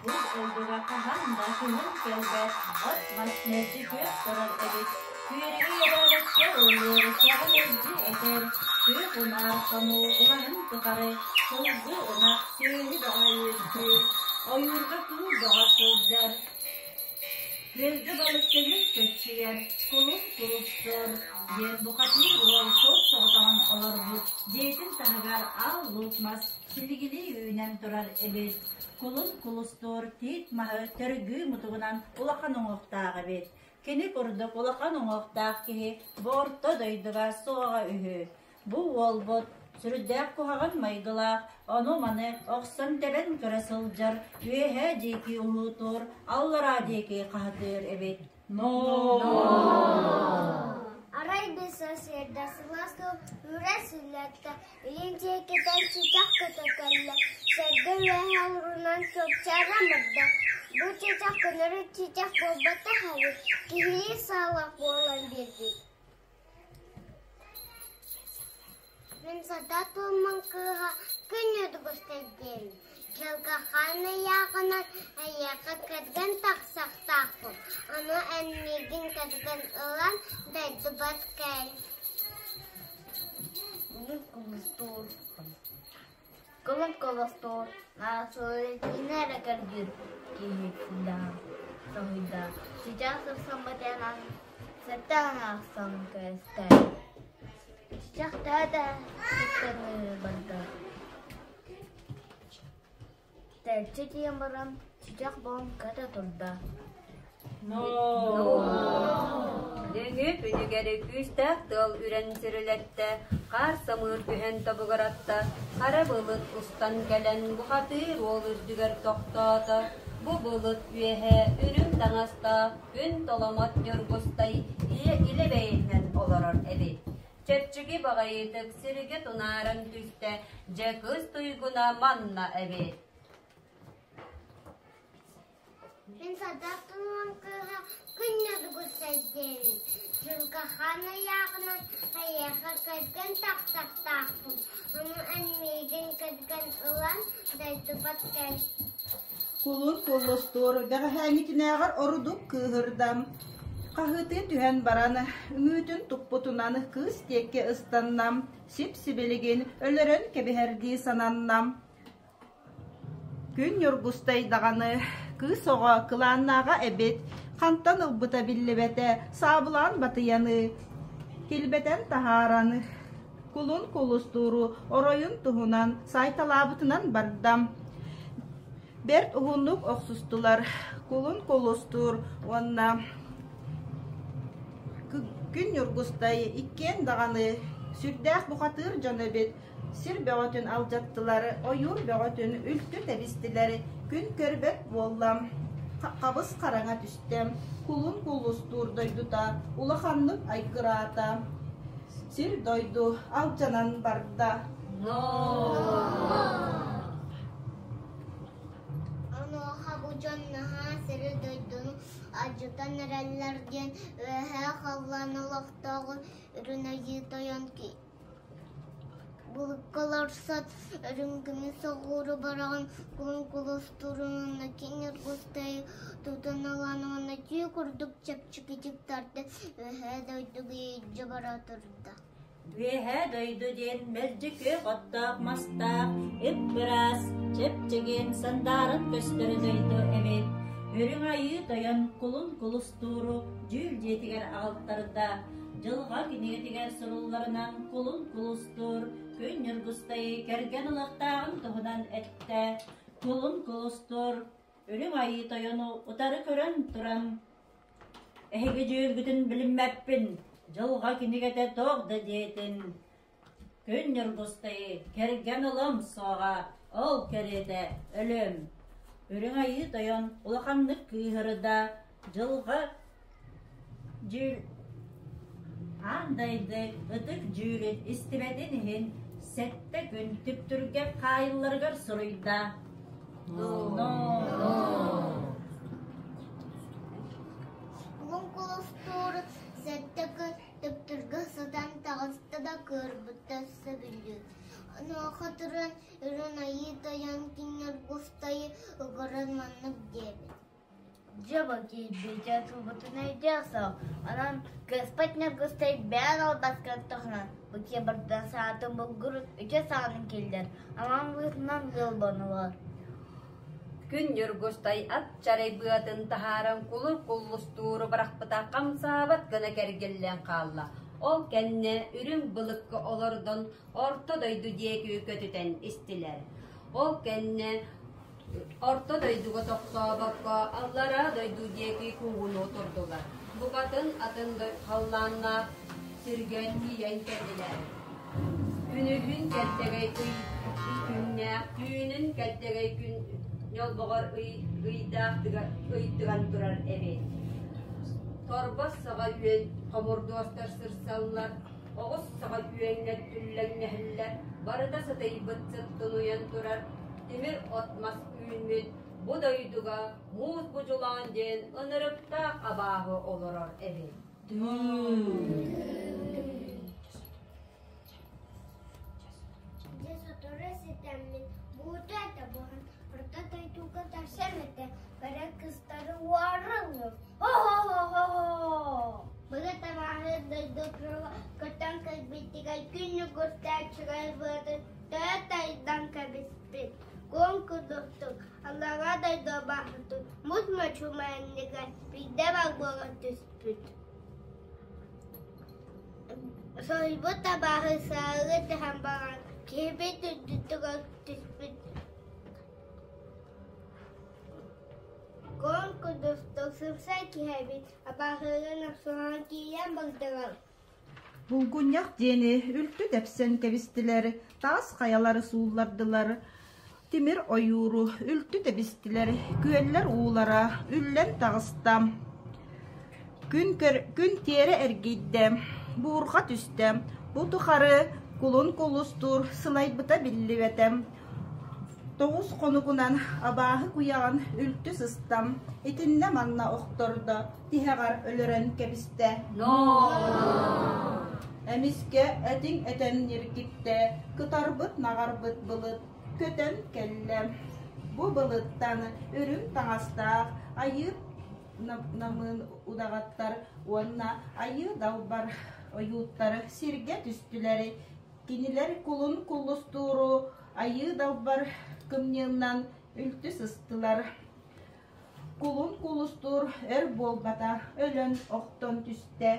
Бу дойдуга хаһан да күһүн кэлбэт, от-мас мэлдьи күөх турар эбит. Күөрэгэй эбээбэккэ ыллыыр, кэҕэ мэлдьи этэр, күөх унаар хонуу былаһын тухары сылгы ынах сүөһү бөҕө үөскүүр, ойуурга кыыл бөҕө сылдьар. Күөлгэ балык көмүс көччүйэр, кулун кулустур диэн бухатыыр уол суос-соҕотоҕун олорбут дьиэтин таһыгар аал луук мас силигилии үүнэн турар эбит. Кулун кулустуур тиит маһы төргүү мутугунан улахан уҥуохтаах эбит. Кини курдук улахан уҥуохтаах киһи бу орто дойдуга суоҕа үһү. Бу уолбут сүрдээх куһаҕан майгылаах, ону-маны охсон-тэбэн көрө сылдьар, үөһээ диэки уһуутуур, аллараа диэки хаһытыыр эбит. Арай бу сарсыарда сылаас тыл үрэ сүллэттэ, илин диэкитэн чычах көтө кэллэ, сэргэ үөһэ урунан чуопчааран барда. Бу чычах көнөрү чычах буолбатах эбит, киһилии саалаах буолан биэрбит. Мин сата туоммун кыыһа күн үргүстэрдиэн, дьылга хаан ыйааҕынан эйиэхэ кэргэн тахсахтаахпын, ону эн миигин кэргэн ылан дойдубар кэл. Бүгүн кулустуур, кылын кулустуур, наасылытыына эрэ көрдүүр киһи соһуйда. Сейчас сыммытынан сэттээн аахсан кээстэ. Чах да сыттаныы барда. Тэлчи тиийэн баран, чычах буолан көтө турда. Нөҥүө күнүгэр күүстээх тыал үрэн сирилэттэ, хаар самыыр түһэн тобугуратта, хара былыт устан кэлэн бухатыыр уол үрдүгэр тохтоото. Бу былыт үөһэ үрүҥ таҥастаах күн толомот Ньургустай ийэ илэ бэйэтинэн олорор эбит. Чэпчэки баҕайытык сиргэ тунааран түстэ, дьэ кыс туйгуна манна эбит. Мин садах туман кыыһа күн ньургусайдыыбын, дьылҕа-хаан ыйааҕынан эйиэхэ кэргэн тахсахтаахпын, ону эн миигин кэргэн ылан дойдубар кэл. Кулун куллустуур бэҕэһээҥҥитинээҕэр ордук кыыһырдам. Хаһыытыы түһэн баран, үҥүүтүн туппутунан кыыс диэки ыстанна, сип-сибилигин өлөрөн кэбиһэрдии сананна. Күн Ньургустай даҕаны кыыс оҕо кылааннааҕа эбит, хантан ылбыта биллибэтэ, саабылаан батыйаны килбэтэн таһааран, кулун кулустууру оройун туһунан саайталаабытынан барда. Бэрт уһуннук охсустулар, кулун кулустуур уонна Күн Ньургустай иккиэн даҕаны сүрдээх бухатыыр дьон эбит, Сир бөҕөтүн алдьаттылар, ойуур бөҕөтүн үлтү тэбистилэр, күн көрбөт буолла, хабыс хараҥа түстэ, кулун куллустуур дойдута улаханнык айгыраата, сир-дойду алдьанан барда. Онуоха бу дьон наһаа сири-дойдуну алдьатан эрэллэр диэн үөһээ халлаан олохтооҕун Үрүҥ Айыы Тойон Булукка олорсот, үрүҥ көмүс оҕууру бараҕын кулун кулустуурун уонна киэҥ ньургустайы тутан ылан уонна түү курдук чэпчэкитик тардан үөһээ дойдуга илдьэ бара турда. Үөһээ дойду диэн мэлдьи күөх оттоох мастаах, ып-ыраас, чэпчэгин, сандааран көстөр дойду эбит. Үрүҥ Айыы Тойон кулун кулустууру дьүүл дьиэтигэр аҕалтарда. Дьылҕа кинигэтигэр сурулларынан кулун кулустуур, күн Ньургустайы кэргэн ылыахтааҕын туһунан эттэ. Кулун кулустуур, Үрүҥ Айыы Тойону утары көрөн туран, «Эһиги дьүүлгүтүн билиммэппин, дьылҕа кинигэтэ туох да диэтин, Күн Ньургустайы кэргэн ылыам суоҕа, ол кэриэтэ өлүөм». Үрүҥ Айыы Тойон улаханнык кыыһырда, дьылҕа Дьүүл Аан дайды ытык дьүүлүн истибэтин иһин сэттэ күн түптүргэ хаайылларыгар суруйда. Кулун кулустуур сэттэ күн түптүргэ сытан таҕыста да кыайда. сөбүлүүр. Онуоха туран Үрүҥ Айыы Тойон Кинньургустайы ыҥыран маннык диэбит: Дьэ бу киирбитэ тылбытын өйдүөх суох, онон кыыспыт Ньургустай бэйэн албаскын туһунан бу киэбирдэн саатын булгурут үтүө саҕаны киллэр, аман быһыытынан ыал буоллулар. Күн Ньургустай ат чарай быатын таһааран кулур куллустууру бырахпыта хамсаабат гына кэргиллэн хаалла. Ол кэннэ үрүҥ былыкка олордон орто дойду диэки көтүтэн истилэр. Ол кэннэ орто дойдуга тохтообокко аллараа дойду диэки куугунуу турдулар. Букатын атын халлааннаах сиргэ тиийэн кэллилэр. Күнүһүн кэлтэгэй ый күннээх, түүнүн кэлтэгэй күн ньолбоҕор ый ыйдаах ыйдыган турар эбит. Торбос саҕа үөн хомурдуостар сырсаллар, оҕус саҕа үөҥҥэ түллэҥнэһэллэр, барыта сытыйбыт сыттынуйан турар, тимир от-мас үүммүт, бу дойдуга муус будьулаан диэн ынырыктаах абааһы олорор эбит. Дьэ сотору ситэммин бууту этэ буһан орто дойдуга тахсыам этэ кыра кыстары уораллар Хо-хо-хо-хо-хо! Быһа табааһы дойду көтөн кэлбитигэр күн үгүстээччигэр быатын төһө тайдан кэбиспит. Куоҥ курдуктук аллараа дойду абааһытын мус мочумаанныгар биирдэ баар буола түспүт. Сойбут табааһы саары түһэн баран киһибит үрдүгэр түспүт. Куоҥ курдуктук сымса киһи эбит, абааһыгын охсуһан киирэн бардылар. Булгунньах диэни үлтү тэпсэн кэбистилэр, таас хайалары сууллардылар, тимир ойууру үлтү тэбистилэр, күөллэр уулара үллэн таҕыста. Күн, көр, күн тиэрэ эргийдэ, буурҕа түстэ, бу тухары кулун кулустуур сылайбыта биллибэтэ. Тоҕус хонугунан абааһы куйаҕын үлтү сыстам, итиннэ-манна охтордо, тиһэҕэр өлөрөн кэбистэ. Эмискэ этиҥ этэн ньиргиттэ, кытарбыт-наҕарбыт былыт көтөн кэллэ. Бу былыттан үрүҥ таҥастаах айыы намыын удаҕаттар уонна айыы далбар ойууттар сиргэ түстүлэр. Кинилэр кулун куллустууру айыы далбар кымньыынан үлтү сыстылар. Кулун кулустуур өр буолбата, өлөн охтон түстэ.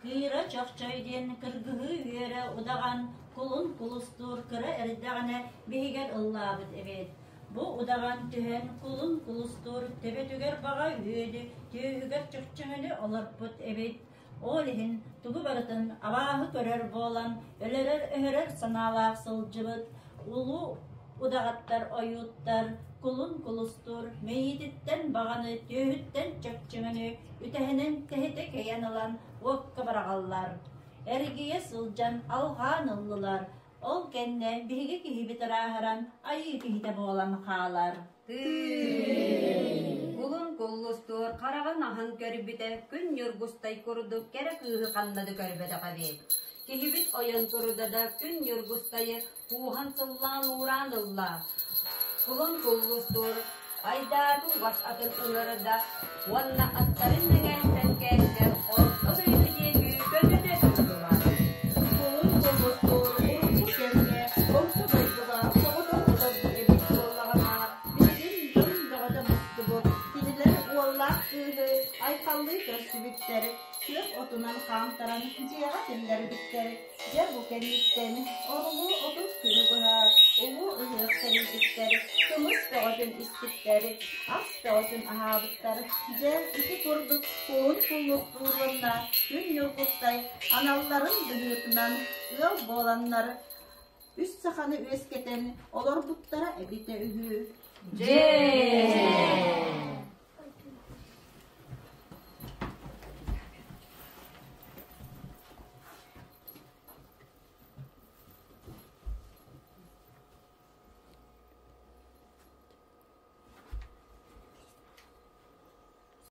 Кыыра Чохчой диэн кыргыһыы үөрэ удаҕан кулун кулустуур кыра эрдэҕинэ биһигэр ыллаабыт эбит. Бу удаҕан түһэн кулун кулустуур төбөтүгэр баҕа үөдү, түөһүгэр чөкчөҥөнү олорпут эбит. Ол иһин тугу барытын абааһы көрөр буолан, өлөрөр-өһөрөр санаалаах сылдьыбыт улуу удаҕаттар ойууттар кулун кулустуур мэйиититтэн баҕаны, түөһүттэн чөкчөҥөнү үтэһэнэн тэһитэ кэйэн ылан уокка быраҕаллар. Эргийэ сылдьан алҕаан ыллылар, ол кэннэ биһиги киһибит ырааһыран айыы киһитэ буолан хаалар. Кулун куллустуур хараҕын аһан көрбүтэ, күн Ньургустай курдук кэрэ кыыһы ханна да көрбөтөх эбит. Киһибит ойон турда да күн Ньургустайы кууһан сыллаан уураан ылла. Кулун куллустуур айдааты угас атын ыҥырда уонна аттарын мэҥээттэн кээстэ орто дойду диэки көтүтэ турдулар. Кулун куллустуур урукку кэмҥэ орто дойдуга соҕотох олорбут эбит буоллаҕына, билигин дьон бөҕөтө мустубут, кинилэр уоллаах кыыһы айхаллыы көрсүбүттэр, күөх отунан хаамтаран дьиэҕэ киллэрбиттэр. Дьэ бу кэнниттэн орулуу 30 күнү быһа улуу ыһыах тэрийбиттэр, кымыс бөҕөтүн испиттэр, ас бөҕөтүн аһаабыттар. Дьэ ити курдук кулун куллуктуур уонна күн Ньургустай аналларын быһыытынан ыал буоланнар үс саханы үөскэтэн олорбуттара эбитэ үһү. Дьэ!